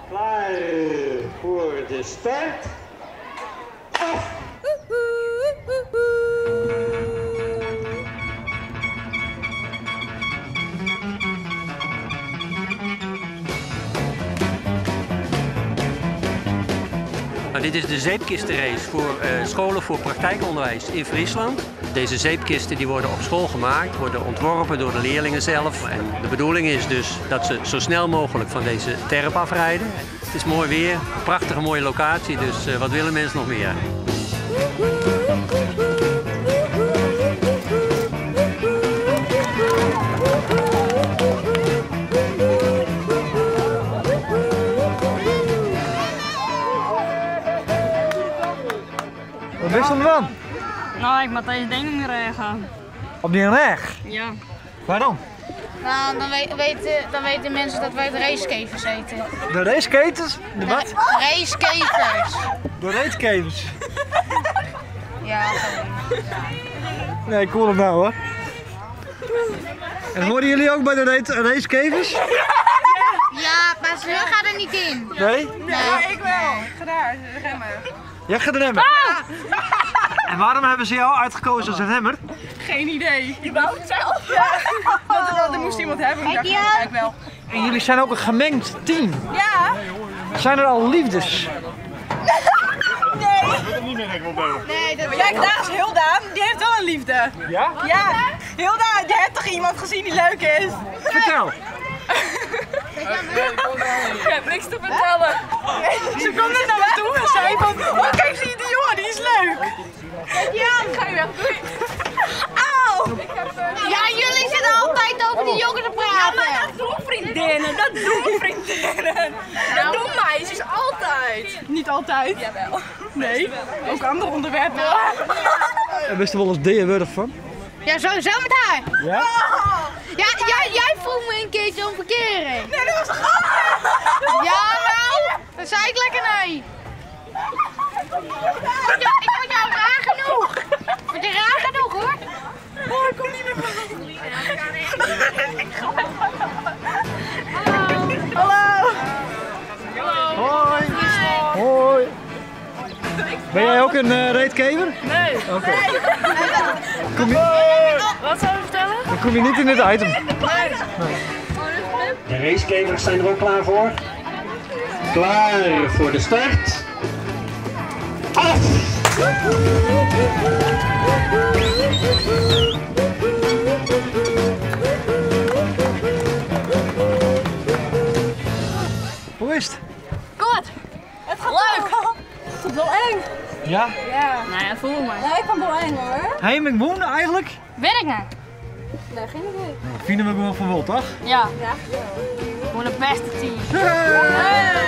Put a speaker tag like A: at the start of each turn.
A: Klaar voor de start. Af!
B: Nou, dit is de zeepkistenrace voor scholen voor praktijkonderwijs in Friesland. Deze zeepkisten die worden op school gemaakt, worden ontworpen door de leerlingen zelf. En de bedoeling is dus dat ze zo snel mogelijk van deze terp afrijden. Het is mooi weer, een prachtige mooie locatie, dus wat willen mensen nog meer?
C: Wat wist je ervan?
D: Nou, ik moet deze ding regelen.
C: Op die reg?
D: Ja.
C: Waarom?
E: Nou, dan weten mensen dat wij de racekevers eten.
C: De raceketers? De wat?
E: Racekevers.
C: De racekevers?
E: Ja.
C: Nee, ik hoor het nou hoor. En horen jullie ook bij de racekevers?
E: Ja, maar ze gaan er niet in.
C: Nee?
F: Nee, ik wel. Ik ga daar remmen.
C: Jij gaat remmen?
F: Ja.
C: En waarom hebben ze jou uitgekozen als een remmer?
F: Geen idee. Je wou het zelf. Ja. Want er moest iemand hebben. Ik dacht, dat ik wel.
C: En jullie zijn ook een gemengd team.
F: Ja.
C: Zijn er al liefdes?
F: Nee.
E: Nee, dat
F: Kijk, daar is Hilda. Die heeft wel een liefde.
C: Ja?
F: Ja. Hilda, je hebt toch iemand gezien die leuk is?
C: Vertel.
F: Ik heb niks te vertellen. Ze kwam net naar me toe en zei van, oh kijk, zie je die jongen, die is leuk. Kijk, ja, ik ga je weg. Doei. Auw!
E: Ja, jullie zitten altijd over die jongen te praten.
F: Ja, maar dat doen vriendinnen, dat doen vriendinnen. Dat doen meisjes altijd. Niet altijd. Jawel. Nee, ook andere onderwerpen.
C: En wist er wel eens D-wurdig van?
E: Ja, sowieso met haar.
C: Ja?
E: Ja, jij vroeg me een keertje om verkering.
F: Nee, dat was een grapje.
E: Ja, nou, dan zei ik lekker nee. Ik vond jou raar genoeg. Ik vond je raar genoeg, hoor.
F: Oh, ik kom niet meer van. Hallo. Hallo.
C: Hoi. Hoi. Ben jij ook een reetkever?
F: Nee.
C: Oké. Okay.
F: Nee. Wat zou je vertellen?
C: Dan kom je niet in dit item.
F: Nee.
A: De racekevers zijn er ook klaar voor. Klaar voor de start. Af!
C: Hoe is het?
D: Goed.
F: Het gaat leuk. Het is wel eng.
C: Ja?
F: Ja.
D: Nou ja, voel maar.
F: Ja, ik vond het wel eng hoor.
C: Hey, ik woon eigenlijk?
D: Weet ik niet.
F: Nee, geen idee.
C: Nou, vinden we gewoon van wel, toch?
D: Ja.
F: Ja.
D: Gewoon het beste team.
C: Hey!